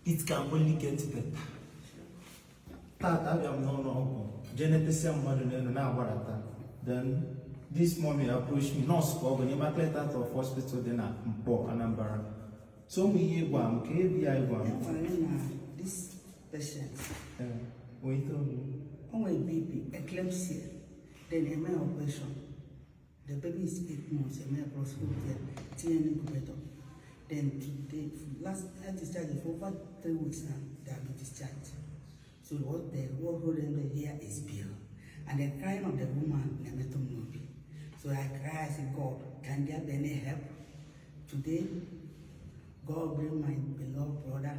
It can only get better. Tata abịa m n'ụlọ ọgwụ jee netesịa mmadụ n'elu na-agbadata. Then this mommy approach me, nurse ka ọ bụ n'Immaculate Heart of Hospital dị na Nkpor, Anambra. So ụmụ ihe gwa m ka ebi ya gwa m. Enwere na this patient, Eh, wait olu. o nwere BP, eclampsia, then eme operation. The baby is 8 months, eme operation, tinye in incubator. Then today, last I discharged for over 3 weeks now, they have been discharged. So what hold them here is bill. And the crying of the woman na-emetụ m n'obi. So I cry, I say, "God, can there be any help?" Today, God bring my beloved brother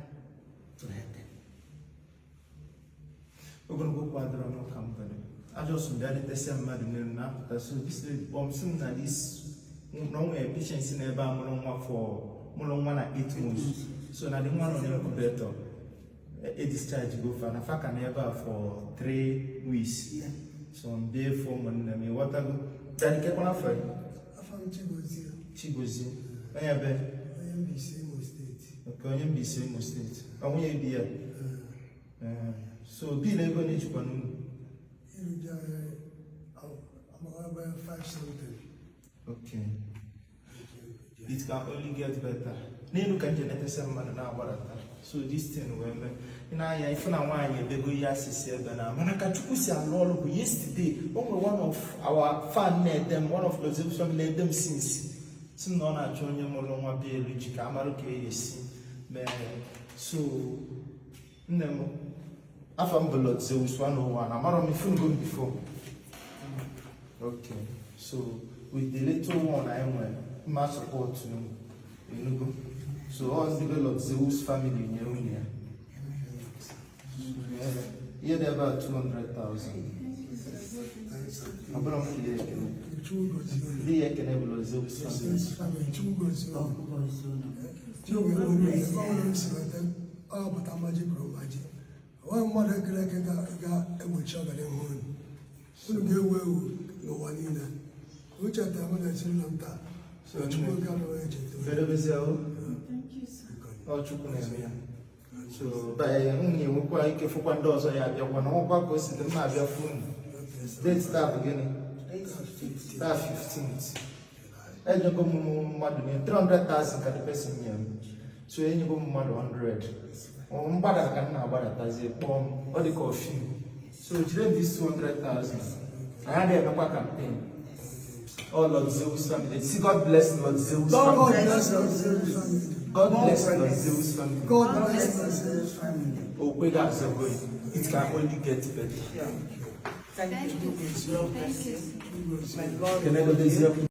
to help them. Ogologo okwu adịrọ n'ụka mgbede. Ajọsụ bịa letesịa mmadụ n'elu na-apụta. So this lady kpọọ m, sị m na this na o nwere patient si n'ebe a mụrụ nwa for mụrụ nwa na 8 months, so na the nwa nọ n'incubator, e discharge go fa na fa ka n'ebe a for 3 weeks. So mbịa efu ụmụnne m, ịghọtago? Daddy, kekwana afọ ya? Afọ m Chigozie. Chigozie onye ebe? Onye Mbaise, Imo Steeti. Nke onye Mbaise, Imo Steeti, ọ nwunye bi ya? Ee. Ee, so bill ego na-ejikwa n'unu? Iruje ebe 5 something. Okay. It can only get better. N'elu ka nje netesa mmadụ na-agbadata. So this thing wee mee. Ị na-anya ife na nwaanyị ebego ihe asịsị ebe na mana ka Chukwu si alụ ọrụ bụ yesterday o nwere one of our fan na-ede m, one of the family na-ede m since, si m na ọ na-achọ onye mụrụ nwa bịa elu ji ka amarụ ka e esi mee. So nne m, afọ m bụ Lord Zeus 101. Amarọ m ifunugo m before. Okay, so with the little one I nwere, mma support unu enugo. So all ndị be Lord Zeus family nye unu ya. Ihe dị ebe a 200,000. Ọ bụrụ m ka ihe ekene. Chukwu gozie unu. Ndị ya ekene bụ Lord Zeus family. Zeus family, Chukwu gozie unu. Ọkụ gozie unu. Chukwu unu ebe ọbụla unu si weta ọ pụta mmaji kwuru mmaji. Onwe mmadụ ekere eke ga-egbochi ọganihu unu. Unu ga-ewu ewu n'ụwa niile. Uche tere mụ na ezinụlọ m taa. So Chukwu ga-abụ onye cheta unu. Fedebezie o. Thank you, sir. Ọ Chukwu na-eme ya. So banye m na-enwekwa ike fụkwa ndị ọzọ ya abịakwa na nwekwa ka o si dị mma abịa fụ unu. Date taa bụ gịnị? Taa 15th. Enyego m mmadụ nye 300,000 ka the person nye m. So enyego m mmadụ 100. Ọ mgbada ka m na-agbadatazie kpọọ m ọ dị ka ọfim. So jide this 200,000. Anyị adịghị emekwa campaign. Oh, Lord Zeus family. See, God bless Lord Zeus God family. bless Lord Zeus family. God bless Lord Zeus family. God bless Lord Zeus family. Okwe ga-azọgo. It can only get better. Thank you. Thank you. God bless you. Thank you. May God Kenegodezie.